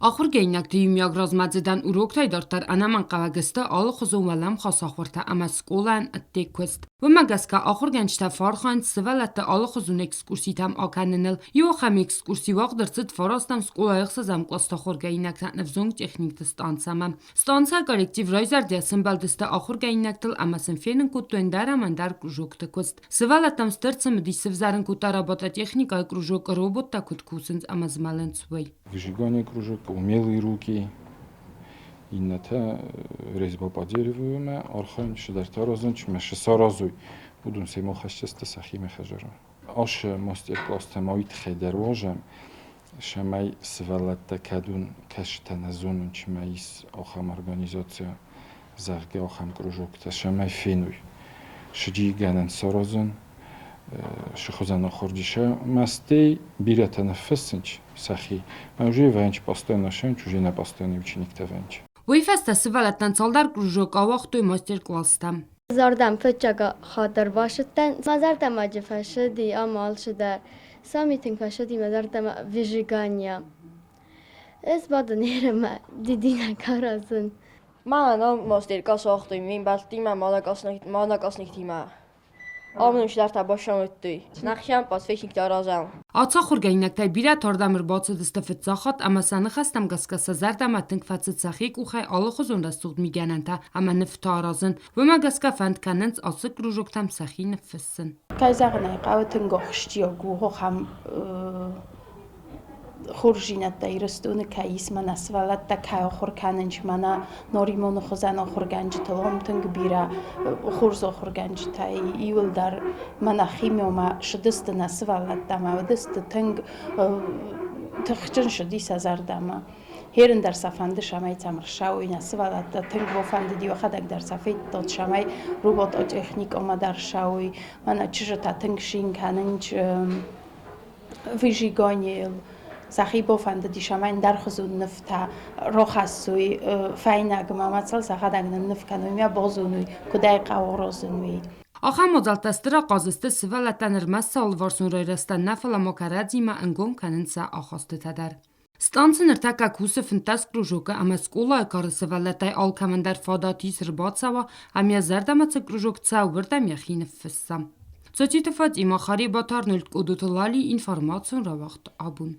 Ахуыргӕнинӕгты иумиаг размӕдзыдӕн уроктӕй дарддӕр ӕнӕмӕнгхъӕуӕг сты алыхуызон уӕлӕмхас ахуыртӕ ӕмӕ скъолайӕн ӕдде куыст. Уымӕ гӕсгӕ ахуыргӕнджытӕ фӕархайынц сывӕллӕтты алыхуызон экскурситӕм акӕныныл. Иу ахӕм экскурси уагъд ӕрцыд фарастӕм скъолайы ӕхсӕзӕм кълӕсты ахуыргӕнинӕгтӕн ӕвзонг техникты станцӕмӕ. Станцӕйы коллектив райзӕрдӕ сӕмбӕлдысты ахуыргӕнинӕгтыл ӕмӕ сын фенын кодтой ӕндӕр ӕмӕ ӕндӕр кружокты куыст. Сывӕллӕттӕм стыр цымыдис сывзӕрын кодта робототехникӕйы кружок роботтӕ куыд кусынц ӕмӕ змӕлынц, уый. Выжигание кружок, умелые руки, иннӕтӕ резьба по дереву-имӕ архайынц, чидӕртӕ аразынц, мӕ саразой, уыдон семӕ хӕсджысты сӕхимӕ хӕдзары. Ашы мастер-класстӕ ма уый тыххӕй дӕр уарзӕм, цӕмӕй сывӕллӕттӕ кӕд уын кӕсджытӕ нӕ зонын, чи ма ис ахӕм организаци, зӕгъгӕ, ахӕм кружоктӕ, цӕмӕй феной. Сыджигӕнӕн саразын, сыхуызӕн ахуырдисӕ мастӕй бирӕтӕ ныффыссынц сӕхи. Мӕ уже вӕнч постоянно шӕнч, уже нӕ постоянный учениктӕ вӕнч. Уый фӕстӕ сывӕллӕттӕн цалдӕр кружок ауагътой мастер-класстӕ. Зӕрдӕм фыццаг хатт ӕрбацыдтӕн. Мӕ зӕрдӕмӕ фӕцыди ӕмӕ алцыдӕр. Сами тынг фӕцыди мӕ зӕрдӕмӕ выжигание. Ӕз бадын ӕмӕ дидинӕг аразын. Мӕнӕ мастер-класс уагътой ме мбӕлттимӕ, мӕнӕ Амоныс дӕр та басамыдтой. Нӕхиӕн пасечниктӕ аразӕм. Ацы ахуыргӕнинӕгтӕй бирӕтӕ ардӕм ӕрбацыдысты фыццаг хатт ӕмӕ сӕ ныхӕстӕм гӕсгӕ сӕ зӕрдӕмӕ тынг фӕцыд сӕхи къухӕй алыхуызон рӕсугъд мигӕнӕнтӕ ӕмӕ нывтӕ аразын. Уымӕ гӕсгӕ фӕнд кӕнынц ацы кружоктӕм сӕхи ныффыссын. Кӕй зӕгъын ӕй хъӕуы, тынг ахсджиаг у ахӕм хорздзинӕдтӕ Ирыстоны кӕй ис, мӕнӕ сывӕллӕттӕ кӕй ахуыр кӕнынц, мӕнӕ Наримоны хуызӕн ахуыргӕнджытыл ам тынг бирӕ хорз ахуыргӕнджытӕ иуылдӕр мӕнӕ химиомӕ сыдысты нӕ сывӕллӕттӕ ӕмӕ уыдысты тынг тыхджын сыди сӕ зӕрдӕмӕ. Херын дӕр сӕ фӕнды, цӕмӕй сӕм ӕрцӕуой нӕ сывӕллӕттӕ тынг фӕндыди йӕхӕдӕг дӕр сӕ федтон, цӕмӕй робототехникӕмӕ дӕр ссӕуой. Мӕнӕ чызджытӕ тынг цин кӕнынц выжиганийыл сӕхи бафӕндыдис ӕмӕ ӕндӕрхуызон нывтӕ рахӕссой фӕйнӕгмӕ ӕмӕ сыл сӕхӕдӕг нынныв кӕной ӕмӕ базоной, куыд ӕй хъӕуы аразын, уый. Ахӕм мадзӕлттӕ стыр ахъаз сты сывӕллӕттӕн ӕрмӕст сӕ алыварсон райрӕзтӕн нӕ, фӕлӕ ма кӕрӕдзимӕ ӕнгом кӕнынц сӕ ахастытӕ дӕр. Станцы ныртӕккӕ кусы 15 кружокы ӕмӕ скъолайы кары сывӕллӕттӕй алкӕмӕн дӕр фадат ис ӕрбацӕуа ӕмӕ йӕ зӕрдӕмӕ цы кружок цӕуы, уырдӕм йӕхи ныффысса. Цоциты Фатимӕ, Харебаты Арнольд, Къодоты Лали, информацион рауагъд абон.